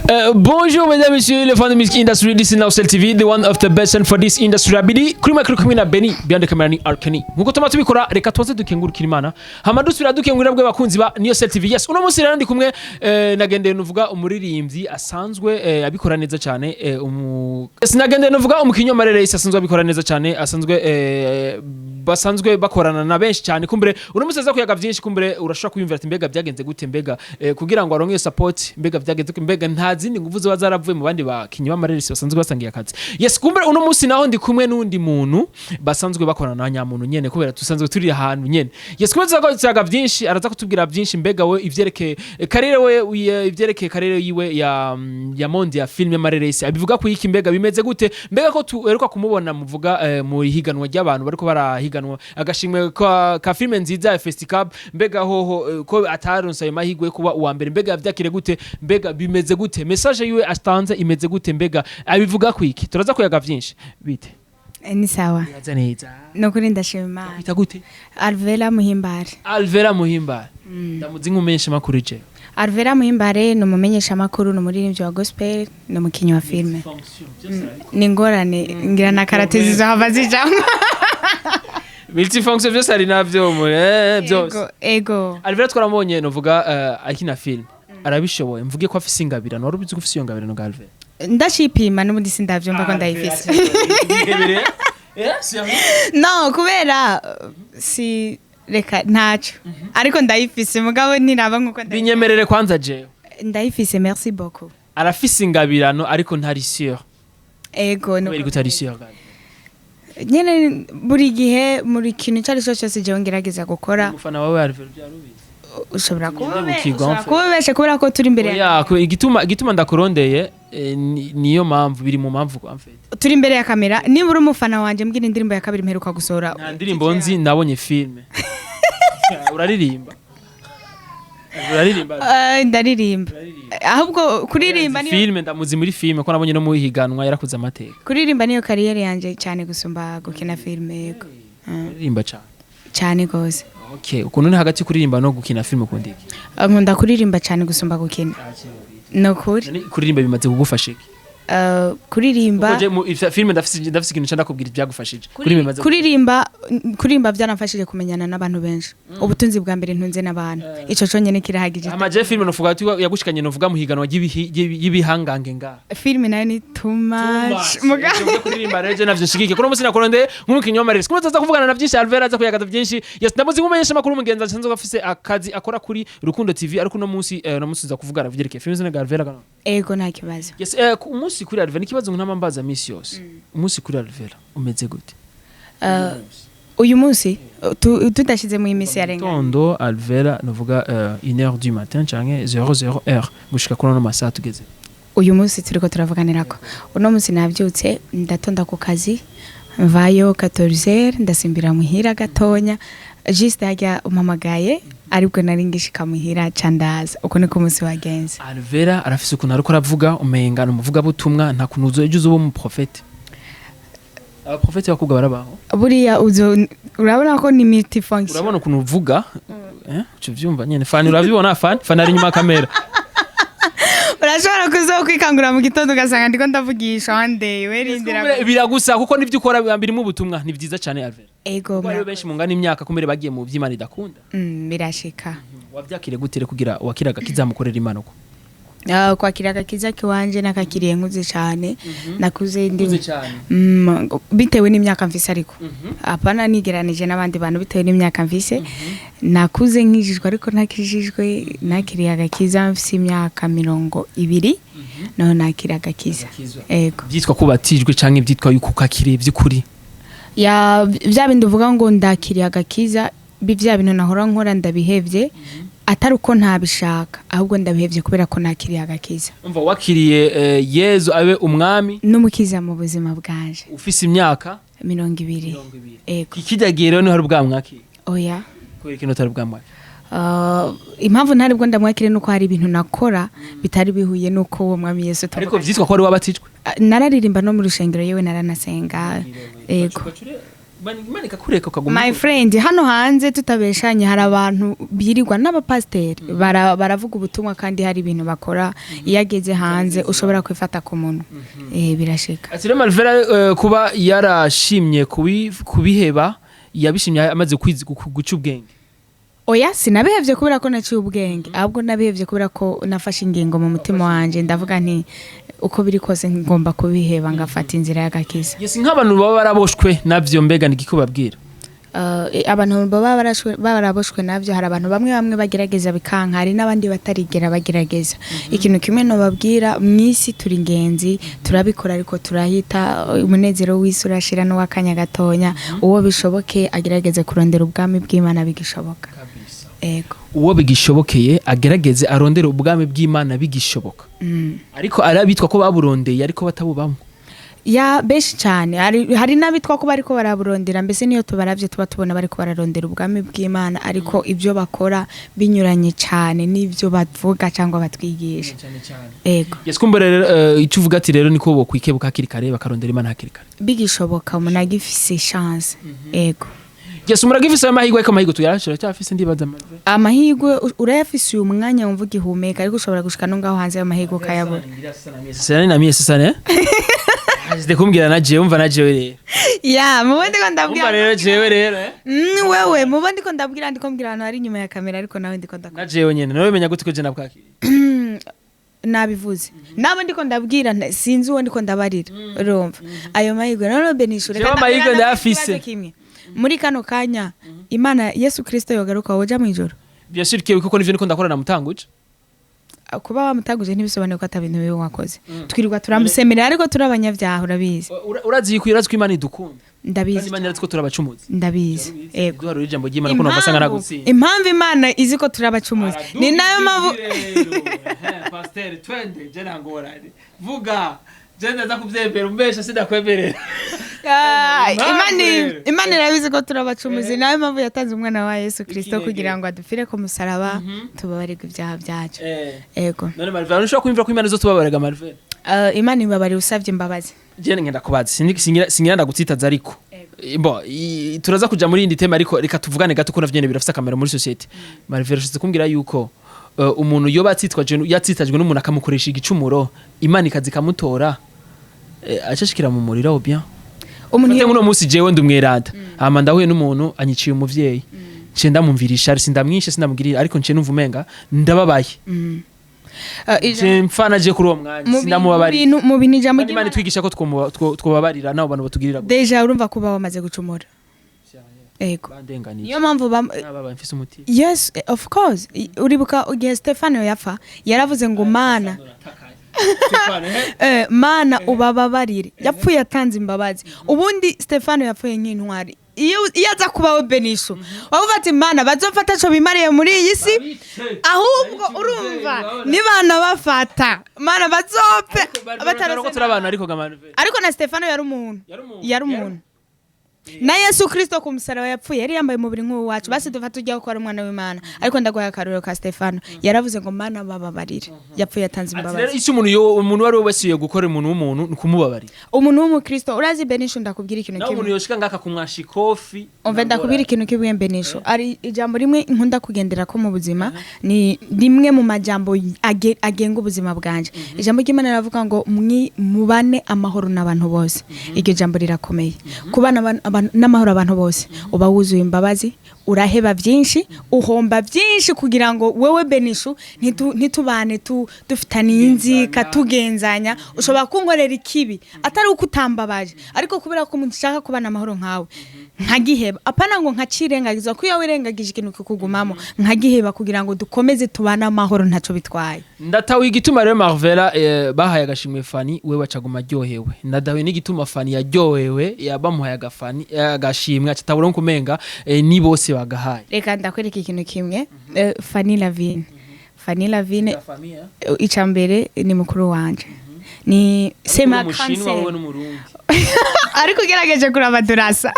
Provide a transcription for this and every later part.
Bonjour mesdames et messieurs, les fans de music industry, this is Nowsel TV, the one of the best and for this industry. Abidi kuri micro kumwe na Benny, behind the camera ni Arkeni. Nkuko tuma tubikora, reka tubanze dukengurukira Imana. Hama dusubira dukengurira bwe bakunzi ba Niyosel TV. Yes, uno munsi rero ndi kumwe nagendeye nuvuga umuririmbyi asanzwe abikora neza cyane, yes, nagendeye nuvuga umukinyi w'amareresi asanzwe abikora neza cyane, asanzwe basanzwe bakorana na benshi cyane. Kumbure uno munsi aza kuyaga byinshi, kumbure urashobora kwiyumvira ati: "Mbega byagenze gute? Mbega kugira ngo aronke iyo support, mbega byagenze gute? Mbega nta zindi nguvu ziba zaravuye mu bandi bakinyi b'amareresi basanzwe basangiye akazi?" Yes, kumbure uno munsi naho ndi kumwe n'undi muntu basanzwe bakorana na nyamuntu nyene, kubera dusanzwe turi ahantu nyene. Yes, kumbure tuza kuyaga byinshi, araza kutubwira byinshi, mbega we ivyerekeye carrière we, ivyerekeye carrière yiwe ya monde ya film y'amareresi abivuga ku iki? Mbega bimeze gute? Mbega ko tuheruka kumubona muvuga mu higanwa ry'abantu bariko barahiganwa agashimwe ka filme nziza ya Festicab, mbega hoho ko ataronse ayo mahirwe yo kuba uwa mbere, mbega vyakire gute? Mbega bimeze gute? Message yiwe atanze imeze gute? Mbega abivuga ku iki? Turaza kuyaga vyinshi. Bite? Ni sawa. Biraza neza? Nukuri ndashima Imana. Bita gute? Alvera Muhimbare. Alvera Muhimbare, ndamuzi nk'umumenyesha makuru je. Alvera Muhimbare ni umumenyeshamakuru, ni umuririmbyi wa gospel, ni umukinnyi wa filime. Ni ingorane ngira na karate zizohava zijamwo. Multifonction vyose ari navyo byose. Ego, ego. Alvera twaramubonye novuga akina film, arabishoboye. Mvuge ko afise ingabirano. Wari ubizi ko ufise iyo ngabirano ga Alvera? Ndashipima n'ubundi sindavyumva ko ndayifise. No kubera si reka ntaco, ariko ndayifise, mugabo ntiraba nkuko Binyemerere kwanza jewe. Ndayifise, merci beaucoup. Arafise ingabirano ariko ntari sûr. Ego. Kubera ko utari sûr ga? Nyene buri gihe muri kintu icyo ari cyo cyose jewe ngerageza gukora. Umufana wawe Alvera, byari ubizi? Ushobora kuba Ndabukirwa, ushobora mfe. kuba ubeshe kubera ko turi imbere ya Oya, igituma ndakurondeye niyo mpamvu biri mu mpamvu en fait. Turi imbere ya kamera. Niba uri umufana wanje, mbwira indirimbo ya kabiri mperuka gusohora. Nta ndirimbo nzi, nabonye filme. Uraririmba? Uraririmba? Ndaririmba. Ahubwo kuririmba niyo Filme, ndamuzi muri filme, ko nabonye no mu higanwa yarakuze amateka. Kuririmba niyo carrière yanje cyane gusumba gukina filme, yego. Uririmba cyane? Cyane gose. Okay, ukuntu ni hagati yo kuririmba no gukina filme, ukunda iki? Nkunda kuririmba cyane gusumba gukina, ni ukuri. None kuririmba bimaze kugufasha iki? Kuririmba Kuko je mu filme ndafise ikintu nca ndakubwira ibyagufashije. Kuririmba bimaze Kuririmba byaramfashije kumenyana n'abantu benshi. Ubutunzi bwa mbere ntunze n'abantu, ico conyene kirahagije. Ama je filme novuga ati yagushikanye novuga mu higanwa ry'ibihangange nga. Filme nayo ni too much. Muga kuririmba rero je navyo nshigike. Kuno musi nakurondeye nk'umukinyi w'amareresi, kuno tuza kuvugana na byinshi, Alvera aza kuyagaza byinshi. Yes, ndamuzi nk'umumenyesha makuru umugenzi asanzwe afise akazi akora kuri Rukundo TV, ariko uno munsi tuza kuvugana vyerekeye filme zine ga Alvera gano. Ego, nta kibazo. Yes, ku umunsi kuri Alvera, ikibazo ntama mbaza misi yose, umunsi kuri Alvera umeze gute? Uyu munsi tudashize mu iminsi yarenganye? Tondo Alvera novuga 1h du matin canke 00 h gushika kuri ano masaha tugeze. Uyu munsi turiko turavuganirako, uno munsi nabyutse ndatonda ku kazi, mvayo 14, ndasimbira muhira gatonya, juste hajya umpamagaye aribwo nari ngishika muhira, ca ndaza. Uko niko umunsi wagenze. Alvera arafise ukuntu ariko aravuga umenga ni umuvugabutumwa. Nta kuntu uzoja uzoba umuprofete? Abaprofete bakobwa barabaho? Buriya uzo urabona ko ni multifonction. Urabona ukuntu uvuga, uca uvyumva nyene. Fani, urabibona? Fani, Fani ari inyuma ya kamera. Urashobora kuzokwikangura mu gitondo ugasanga ndiko ndavugisha one day, werindira. Biragusa kuko nivyo ukora birimo ubutumwa, ni vyiza cane, Alvera. Ego. Kuko hariho benshi mungana imyaka kumere bagiye mu vy'Imana idakunda. Birashika. Wavyakire gute rero kugira wakiraga kizamukorera Imana uko? Kwakira agakiza kiwanje nakakiriye nkuze cyane, nakuze ndi Nkuze cyane. Bitewe n'imyaka mfise, ariko apana nigeranije n'abandi bantu, bitewe n'imyaka mfise nakuze nkijijwe, ariko ntakijijwe. Nakiriye agakiza mfise imyaka 20, naho nakira agakiza, ego. Byitwa ko batijwe canke byitwa yuko ukakiriye by'ukuri? Ya, bya bindi uvuga ngo ndakiriye agakiza, bya bintu nahora nkora ndabihevye, atari uko ntabishaka, ahubwo ndabihevye kubera ko nakiriye agakiza. Umva, wakiriye Yezu abe umwami n'umukiza mu buzima bwanje. Ufise imyaka 20. 20. Ego. Ikijya gihe rero niho hari bwamwakiriye? Oya. Kubera ikintu utari bwamwakiriye? Impamvu ntari bwo ndamwakire nuko hari ibintu nakora bitari bihuye nuko uwo mwami Yesu Ariko tuvuga. vyitwa ko wari wabatijwe? Nararirimba no mu rushengero, yewe naranasenga, ego. Imana ikakureka ukaguma. My friend, hano hanze tutabeshanye, hari abantu birirwa n'abapasiteri baravuga ubutumwa kandi hari ibintu bakora, iyo ageze hanze ushobora kwifata ku munwa. Birashika. Ati rero Malvera, kuba yarashimye kubiheba, yabishimye amaze guca ubwenge. Oya, sinabihevye kubera ko naciye ubwenge, ahubwo nabihevye kubera ko nafashe ingingo mu mutima wanje, ndavuga nti uko biri kose ngomba kubiheba, ngafata inzira y'agakiza. Yes, nk'abantu baba baraboshwe navyo, mbega ni igiki ubabwira? Abantu baba baraboshwe navyo, hari abantu bamwe bamwe bagerageza bikanka, hari n'abandi batarigera bagerageza. Ikintu kimwe nobabwira, mw'isi turi ingenzi, turabikora ariko turahita, umunezero w'isi urashira n'uw'akanya gatonya. Uwo bishoboke agerageze kurondera ubwami bw'Imana bigishoboka. Ego. Uwo bigishobokeye agerageze arondere ubwami bw'Imana bigishoboka. Ariko ari abitwa ko baburondeye ariko batabubamo. Ya, benshi cyane. Hari n'abitwa ko bariko baraburondera, mbese niyo tubaravye tuba tubona bariko bararondera ubwami bw'Imana, ariko ibyo bakora binyuranye cyane n'ibyo bavuga cyangwa batwigisha. Ego. Yes, kumbe rero icyo uvuga ati rero niko bokwikebuka hakiri kare, bakarondera Imana hakiri kare. Bigishoboka, umuntu agifise chance. Ego. Yes, umuntu agifise amahirwe, ariko amahirwe tuyarashira cyafise, ndibaza, Marve. Amahirwe urayafise uyu mwanya wumva ugihumeka, ariko ushobora gushika no ngaho hanze y'amahirwe ukayabura. Sasa na mie sasa ne Azide kumbwira na jewe, umva na jewe rero. Ya, mubo ndiko Umva ndabwira. rero jewe rero. Wewe mubo ndiko ndabwira, ndiko mbwira abantu bari inyuma ya kamera, ariko nawe ndiko ndakora. Na jewe nyene nawe menya gute ko je nabwakiriye? Nabivuze nabo ndiko ndabwira, sinzi uwo ndiko ndabarira. Urumva ayo mahirwe none, Benishure? Jewe amahirwe ndayafise. Kimwe muri kano kanya, Imana Yesu Kristo yogaruka, woja mu ijoro? Bien sûr que kuko nivyo niko ndakora namutanguje. Kuba wamutaguje ntibisobanuye ko ata bintu bibi wakoze. Twirirwa turamusemerera ariko turi abanyabyaha, urabizi. Urazi yuko, urazi ko Imana idukunda kandi Ndabizi. Imana irazi ko turabacumuzi. Ndabizi, ego. Duharura ijambo ry'Imana ko numva asa nkaragutsinda. Impamvu Imana izi ko turi abacumuzi ni nayo mpamvu. Pasteur, twende, je nangorane, vuga, je ndaza kuvyemera, umbesha sindakwemerera. Ah, Impamvu rero. Imana irabizi ko turi abacumuzi, nayo mpamvu yatanze umwana wa Yesu Kristo Ikinege. kugira ngo adupfire ku musaraba, tubabarirwe ibyaha byacu. Ego. None Marvin, ushobora kwimvira ko Imana izotubabarira, Marvin? Imana ibabarira usabye imbabazi. Je ngenda kubaza, singira ndagutsitaza, ariko bo turaza kuja muri indi tema, ariko reka tuvugane gato ko navyo nyene birafise akamaro muri société. Marvin, ushatse kumbwira yuko umuntu yoba atsitwaje, yatsitajwe n'umuntu akamukoresha igicumuro, Imana ikaza ikamutora, acashikira mu muriro ou bien? Umuntu Fate nk'uno munsi jewe ndi umweranda, hama ndahuye n'umuntu anyiciye umuvyeyi, nce ndamumvirisha, sindamwishe, sindamugirira, ariko nce numva umenga ndababaye. Nce mfana je kuri uwo mwanya sindamubabarira. Mu bintu ijambo Kandi Imana ry'Imana itwigisha ko twobabarira n'abo bantu batugirira gutya. Déjà urumva kuba wamaze gucumura. Ego. Bandenganije. Niyo mpamvu Nababaye, mfise umutima. Yes, of course. Uribuka igihe Stefano yapfa, yaravuze ngo Mana, Mana ubababarire. Yapfuye atanze imbabazi. Ubundi Stefano yapfuye nk'intwari. Iyo aza kubaho, Benisho, wavuga ati Mana bazofata co bimariye muri iyi si, ahubwo urumva nibana bafata Mana bazopfe Batarose turi abantu, ariko gamanu. Ariko na Stefano yari umuntu. Yari umuntu. Yari umuntu. Na Yesu Kristo ku musaraba yapfuye yari yambaye umubiri nk'uwacu, basi dufa tujya ko ari umwana w'Imana. Ariko ndaguhaye akarorero ka Stefano, yaravuze ngo Mana bababarire. Yapfuye yatanze Ati rero imbabazi. icyo umuntu yo umuntu uwo ari we wese yo gukora umuntu w'umuntu ni ukumubabarira. Umuntu w'umukristo, urazi Benisho, ndakubwira ikintu Nawe umuntu kimwe. yoshika ngaka kumwasha ikofi. Umve, ndakubwira ikintu kimwe, Benisho. Ari ijambo rimwe nkunda kugendera ko mu buzima, ni rimwe mu majambo agenga ubuzima bwanje. Ijambo ry'Imana riravuga ngo mubane amahoro n'abantu bose. Iryo jambo rirakomeye. Kubana n'amahoro abantu bose, uba wuzuye imbabazi, uraheba byinshi, uhomba byinshi kugira ngo wewe Benishu ntitubane dufitaniye inzika, tugenzanya. Ushobora kunkorera ikibi atari uko utambabaje, ariko kubera ko umuntu ushaka kubana amahoro nkawe, nkagiheba. Apana ngo nkacirengagiza, ko iyo wirengagije ikintu kikugumamo. Nkagiheba kugira ngo dukomeze tubane amahoro, ntacyo bitwaye. Ndatawe igituma rero Marvela, bahaye agashimwe Fani, we bacaguma aryohewe. Ndadawe n'igituma Fani yaryohewe, yabamuhaye agafani agashimwe acatabura kumenga ni bose bagahaye. Reka ndakwereka ikintu kimwe. Fanny Lavine, Fanny Lavine, icya mbere ni mukuru wanje. Ni c'est ma grande Umushinwa wowe sœur. N'umurundi. Ariko ugerageje kuraba turasa.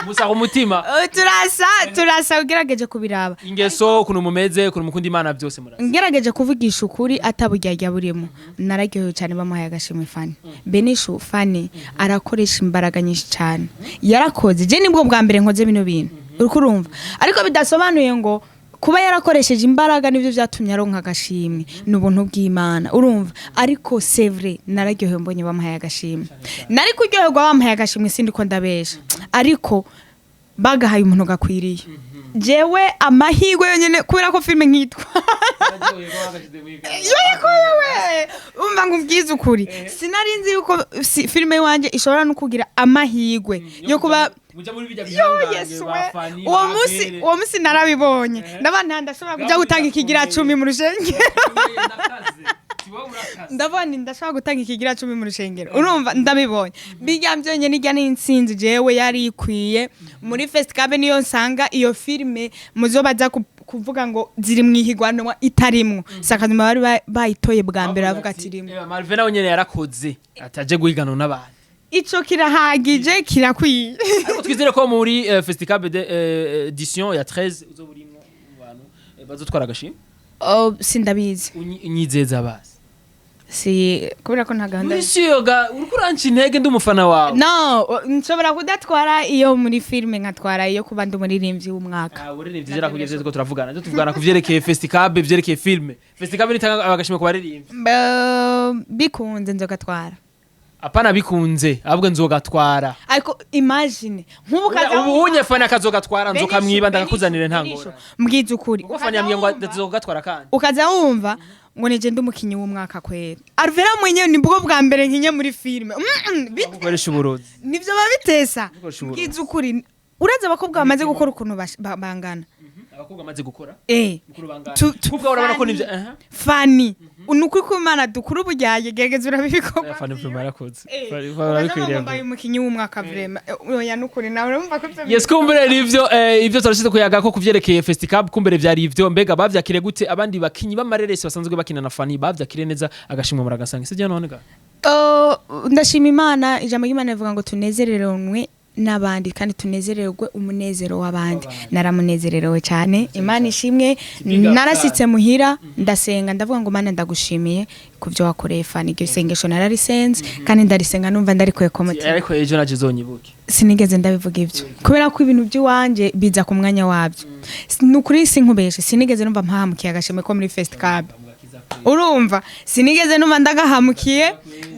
Musa umutima. Turasa, turasa ugerageje kubiraba. Ingeso, ukuntu mumeze, ukuntu mukunda Imana, byose murasa. Ngerageje kuvugisha ukuri ataburyarya burimo, nararyohewe cyane bamuhaye agashimwe Fani. Benishu, Fani arakoresha imbaraga nyinshi cyane, yarakoze. Je nibwo bwa mbere nkoze bino bintu, uriko urumva? Ariko bidasobanuye ngo kuba yarakoresheje imbaraga nibyo byatumye aronka agashimwe, ni ubuntu bw'Imana, urumva? Ariko c'est vrai, nararyohewe mbonye bamuhaye agashimwe. Nari kuryoherwa bamuhaye agashimwe, sindi ko ndabesha, ariko bagahaye umuntu gakwiriye. Jewe amahirwe yonyene, kubera ko filime nkitwa yewe, umva ngo ubwize ukuri, sinari nzi yuko filime iwanje ishobora no kugira amahirwe yo kuba Muja muri bijya yo bihangange. Yesu Ba we! Fani, Uwo ba munsi, Abere. uwo munsi narabibonye, ndabona ndashobora kuja gutanga ikigira 10 mu rushengero. Ndabona ndashobora gutanga ikigira 10 mu rushengero, urumva? Ndabibonye bijya byonyine, ijya n'intsinzi jewe yari ikwiye muri Festicab. Niyo nsanga iyo filime muzo baza kuvuga ngo ziri mu ihiganwa itarimwo, sakanyuma bari bayitoye bwa mbere bavuga ati rimwe. Marvin nawe nyene yarakoze ataje guhiganwa n'abantu. Ico kirahagije, kirakwiye. Ariko twizere ko muri Festicab de édition ya 13 uzoba urimwo mu bantu bazotwara agashimwe. Oh, sindabizi. Unyizeza basi. Si kubera ko nta gahunda. Muri siyoga uriko uranca intege, ndi umufana wawe. No, nshobora kudatwara iyo muri filime, nkatwara iyo kuba ndi umuririmbyi w'umwaka. Ah, uririmbyi zera kugeza ko turavugana, byo tuvugana ku vyerekeye Festicab, vyerekeye filme. Festicab nitanga agashimwe ku baririmbyi. Bikunze nzogatwara. Apana bikunze, ahubwo nzogatwara. Ariko imagine nk'ubu kaza Ubu unye Fani akazogatwara, nzokamwiba ndakakuzanire, nta ngora. Mbwiza ukuri. Kuko Fani yambwiye ngo azogatwara kandi. Ukaza wumva ngo nije ndi umukinyi w'umwaka kwera, Alvera mwenyewe nibwo bwa mbere nkinye muri filime. Gukoresha uburozi. Nivyo babitesa. Gukoresha uburozi. Mbwiza ukuri, urazi abakobwa bamaze gukora ukuntu bangana. Abakobwa bamaze gukora mukuru bangana. Tu Kubwa urabona ko Fani. nivyo aha. Fani, ni ukuri ko Imana dukura uburyaye, gerageza urabe ibikorwa. Fani vraiment yarakoze. Ukaza Barabikwiriye. ngo mbaye umukinyi w'umwaka vraiment. Oya, nukuri nawe urumva ko ivyo Yes, kumbere nivyo ivyo turashize kuyaga ko kuvyerekeye Festicab, kumbere vyari ivyo. Mbega bavyakire gute abandi bakinyi b'amareresi basanzwe bakina na Fani? Bavyakire neza, agashimwe muragasanga sivyo none ga? Oh, ndashima Imana. Ijambo ry'Imana rivuga ngo tunezereranwe n'abandi kandi tunezererwe umunezero w'abandi. Naramunezererewe cyane, Imana ishimwe. Big up. Narasitse muhira, ndasenga, ndavuga ngo: "Mana, ndagushimiye ku byo wakoreye Fani." Iryo sengesho nararisenze kandi ndarisenga numva ndarikuye ku mutima. Ariko ejo naje zonyibuke. Sinigeze ndabivuga ibyo kubera ko ibintu by'iwanje biza ku mwanya wabyo. Ni ukuri sinkubeshe, sinigeze numva mpahamukiye agashimwe ko muri Festicab, urumva? Sinigeze numva ndagahamukiye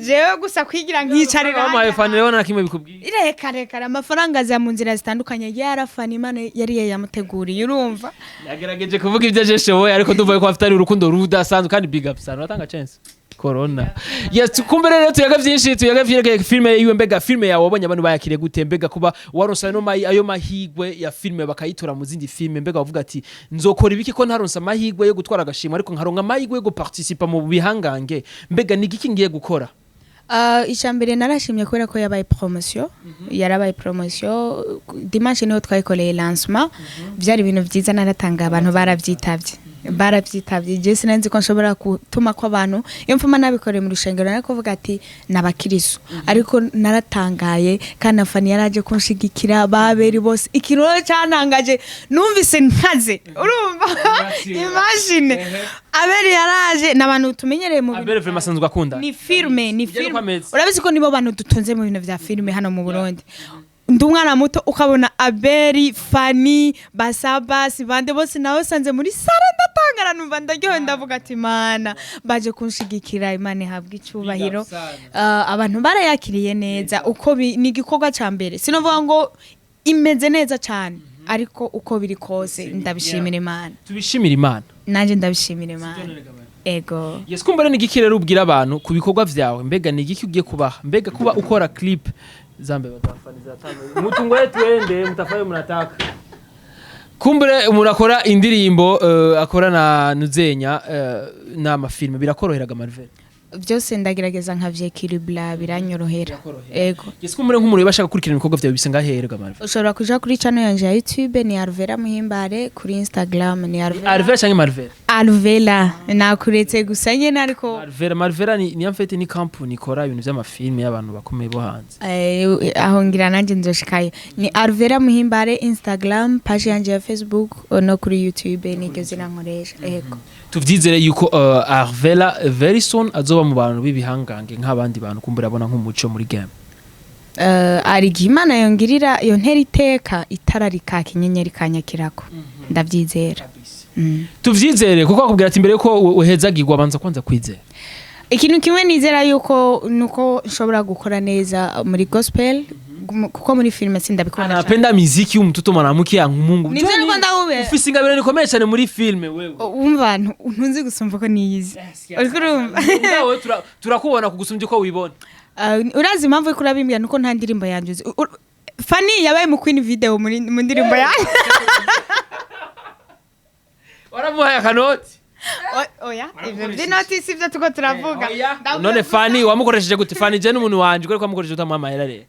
jewe, gusa kwigira nkicarira. Bamuhaye Fani rero na kimwe bikubwiye. Reka reka, amafaranga aza mu nzira zitandukanye, yarafana Imana yari yamuteguriye, urumva? Yagerageje kuvuga ibyo ajeshoboye, ariko ndumva ko afite ari urukundo rudasanzwe kandi big up sana, uratanga chance corona. Yes, kumbe rero tuyaga byinshi, tuyaga vyerekeye filme yiwe. Mbega filme yawe wabonye abantu bayakiriye gute? Mbega kuba waronse ayo mahigwe ya filme bakayitora mu zindi filme, mbega wavuga ati nzokora ibiki ko ntaronse amahigwe yo gutwara agashimwe, ariko nkaronka amahigwe yo guparticipa mu bihangange? Mbega ni igiki ngiye gukora? Icya mbere narashimye kubera ko yabaye promotion, yarabaye promotion. Dimanche niho twayikoreye lancement, byari ibintu byiza, naratanga, abantu barabyitabye, barabyitabye. Je sinari ko nshobora gutuma ko abantu, iyo mfuma nabikoreye mu rushengero nari kuvuga ati nabakiriso, ariko naratangaye kandi na Fani yaraje kunshigikira, baberi bose. Ikintu rero cyantangaje, numvise nkaze, urumva? Imagine Aberi yaraje, n'abantu tumenyereye mu bintu Abere vraiment asanzwe akunda ni filme, ni Ugende uko filme. ameze. Urabizi ko nibo bantu dutunze mu bintu vya filme hano mu Burundi. Ndi umwana muto, ukabona Aberi, Fani, Basabasi, bande bose nawe sanze muri salle, ndatangara, numva ndaryohewe, ndavuga ati: "Imana baje kunshigikira, Imana ihabwa icubahiro." Abantu barayakiriye neza uko ni igikorwa ca mbere, sinovuga ngo imeze neza cyane, ariko uko biri kose ndabishimira Imana. Tubishimira Imana. Nanjye ndabishimira Imana, ego. Yes, kumva rero ni igiki rero ubwira abantu ku bikorwa vyawe? Mbega ni igiki ugiye kubaha? Mbega kuba ukora clip zambe batafani zatanga mutungoye, twende mutafaye mnataka. Kumbure umuntu akora indirimbo, akora na nuzenya n'amafilme, birakoroheraga Marvel? Byose ndagerageza nkavyekiribla, biranyorohera. Birakorohera. Ego. Yes, kumbure nk'umuntu yabashaka gukurikirana ibikorwa vyawe bisa ngaherega Marvel? Ushobora kuja kuri channel yanje ya YouTube, ni Alvera Muhimbare, kuri Instagram ni Alvera. Alvera canke Marvel? Alvela, nakuretse gusa nyene, ariko Marvela. Marvela ni en fait ni company ikora ibintu vy'amafilme y'abantu bakomeye bo hanze. Aho ngira nanjye nzoshikayo. Ni Alvera Muhimbare, Instagram page yanje ya Facebook no kuri YouTube niryo zina nkoresha, yego. Tuvyizere yuko Arvela very soon azoba mu bantu b'ibihangange nk'abandi bantu, kumbura abona nk'umuco muri game. Ari igihe Imana yongirira yontera iteka, itara rikaka, inyenyeri ikanyakirako, ndabyizera. Tuvyizere, kuko akubwira ati mbere yuko uhezagirwa abanza kwanza kwizera. Ikintu kimwe nizera yuko nuko nshobora gukora neza muri gospel, kuko muri filime sindabikunda cyane. Anapenda miziki mtoto mwanamke ya Mungu. Nivyo niko ndahubera. Ufise ingabire nikomeye cyane muri filme wewe. Umva, ntunzi gusumva ko niyizi, uriko urumva? Nawe turakubona kugusumbya uko wibona. Urazi impamvu uriko urabimbwira? Nuko nta ndirimbo yanjye uzi. Fanny yabaye mu queen video muri mu ndirimbo yanjye. Waramuhaye akanoti? Oya, ivyo by'inoti si byo tuko turavuga. Ndavuga None gusa- Fanny wamukoresheje gute? Fanny je n'umuntu wanje kubera ko wamukoresheje utamuha amahera rero.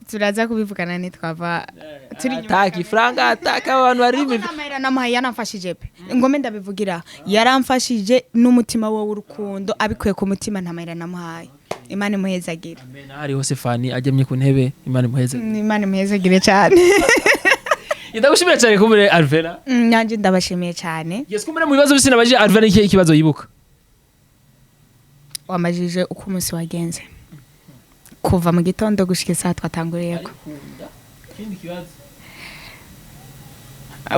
Turaza kubivugana nitwava turi inyuma. Ataka ifaranga, ataka abantu bari Ahubwo nta mahera namuhaye, yaramfashije pe, ngome ndabivugira, yaramfashije n'umutima we w'urukundo abikuye ku mutima, nta mahera namuhaye. Imana imuhezagire. Amen. Hari hose Fanny agemye ku ntebe, Imana imuheze. Imana imuhezagire cyane. Ndagushimira cyane kumure Alvera. Nanjye ndabashimiye cyane. Yes, kumure mu bibazo bise nabajije Alvera, iki ikibazo yibuka? Wamajije uko umunsi wagenze kuva mu gitondo gushika isaha twatanguriyeko. Ikindi kibazo?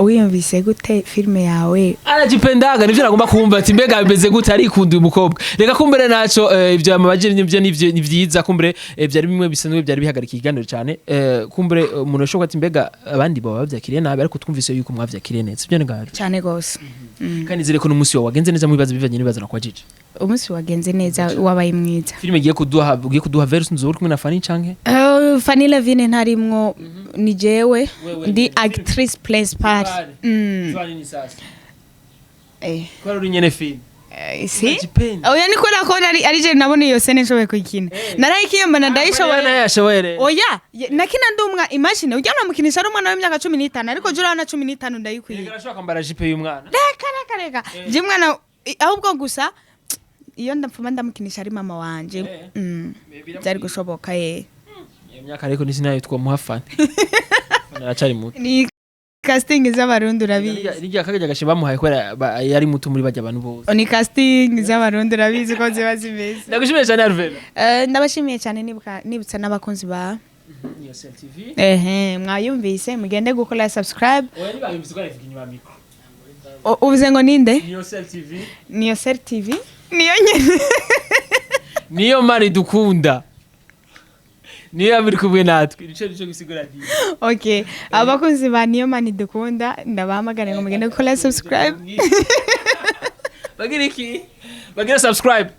Wiyumvise gute filime yawe? Anajipendaga, nivyo nagomba kumva, ati mbega bimeze gute, arikunda uyu mukobwa. Reka kumbere naco ivyo amabajije nivyo nivyo ni vyiza, kumbere vyari bimwe bisanzwe byari bihagarika ikiganiro cyane. Kumbere umuntu ashobora ati mbega abandi baba bavyakiriye nabi, ariko twumvise yuko mwavyakiriye neza, sibyo ngaho? Cyane gose. Kandi nizere ko n'umunsi wawe wagenze neza mu bibazo bivanye n'ibibazo nakwajije. Umunsi wagenze neza, wabaye mwiza. Filime igiye kuduha verse nzuri kumwe na Fanny canke? Fanny Lavine ntarimwo, ni jewe. Wewe ndi nyene. actrice principale. Ko uri nyene film. Si. Unajipenda. Oya, ni kubera ko nari ari je nabona iyo scène nshoboye kuyikina, narayikiye mbona ndayishoboye. Nayo yashoboye rero. Oya, nakina ndi umwa, imagine ujya namukinisha ari umwana w'imyaka 15, ariko je urabona 15 ndayikwiye. Reka, arashobora kwambara jipe y'umwana. Reka, reka, reka, je mwana ahubwo gusa iyo ndapfuma ndamukinisha ari mama wanje. Byari gushoboka ye. Iyo myaka ariko ni sinayo twamuha Fanny. Fanny aracari muto. Ni casting z'Abarundi, urabizi. Rirya kajya gashe bamuhaye kubera yari muto muri bajya abantu bose. Ni casting z'Abarundi, urabizi ko ziba zimeze. Ndagushimiye cyane, Alvera. Ndabashimiye cyane, nibuka nibutsa n'abakunzi ba Niyo Sel TV. Ehe, mwayumvise, mugende gukora subscribe. Oya, nibayumvise ko arivuga inyuma ya micro. Uvuze ngo ninde? Niyo Sel TV. Niyo Sel TV, niyo nyene. Niyo mari dukunda, niyo yaba iri kumwe natwe, nico gisigura diye. Okay, abakunzi ba Niyo Mani dukunda, ndabahamagara ngo mugende gukora subscribe. Bagira iki? Bagira subscribe.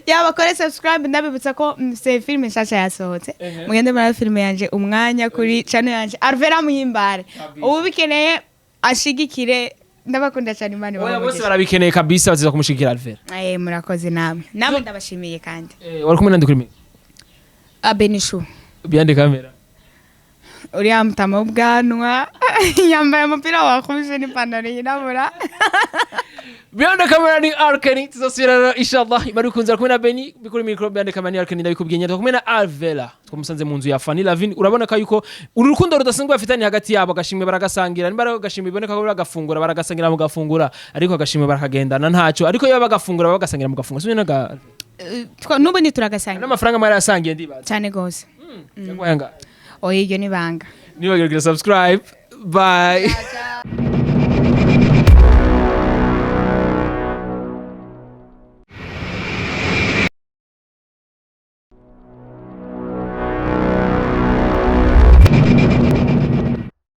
Ya, bakore subscribe. Ndabibutsa ko se filime nshasha yasohotse. Mugende muri filime yanje umwanya kuri channel yanje Alvera Muhimbare. Ubu bikeneye ashigikire. Ndabakunda cyane, Imana Oya, bose ibahe. barabikeneye kabisa, baziza kumushigikira Alvera. Murakoze namwe, namwe ndabashimiye kandi. Wari kumwe nande kuri micro? Abenishu. Behind the camera? Uriya mutama w'ubwanwa yambaye umupira wakubise n'ipantaro yirabura. Behind the camera ni Arkeni. Tuzosubira inshallah bari kunzira kumwe na Benny bikuri micro. Behind the camera ni Arkeni, ndabikubwiye nyine. Kumwe na Alvela twamusanze mu nzu ya Fanny Lavin. Urabona ko yuko uru rukundo rudasanzwe bafitanye hagati yabo, agashimwe baragasangira. Nimba ari agashimwe iboneka ko bagafungura, baragasangira mu gafungura, ariko agashimwe barakagendana ntacyo, ariko iyo bagafungura bagasangira mu gafungura, sibyo naga? N'ubu ntituragasangira. N'amafaranga mwari yasangiye ndibaza. Cyane gose. Cyangwa yanga? Oya, iryo ni banga. Nibagira subscribe. Bye. Ciao.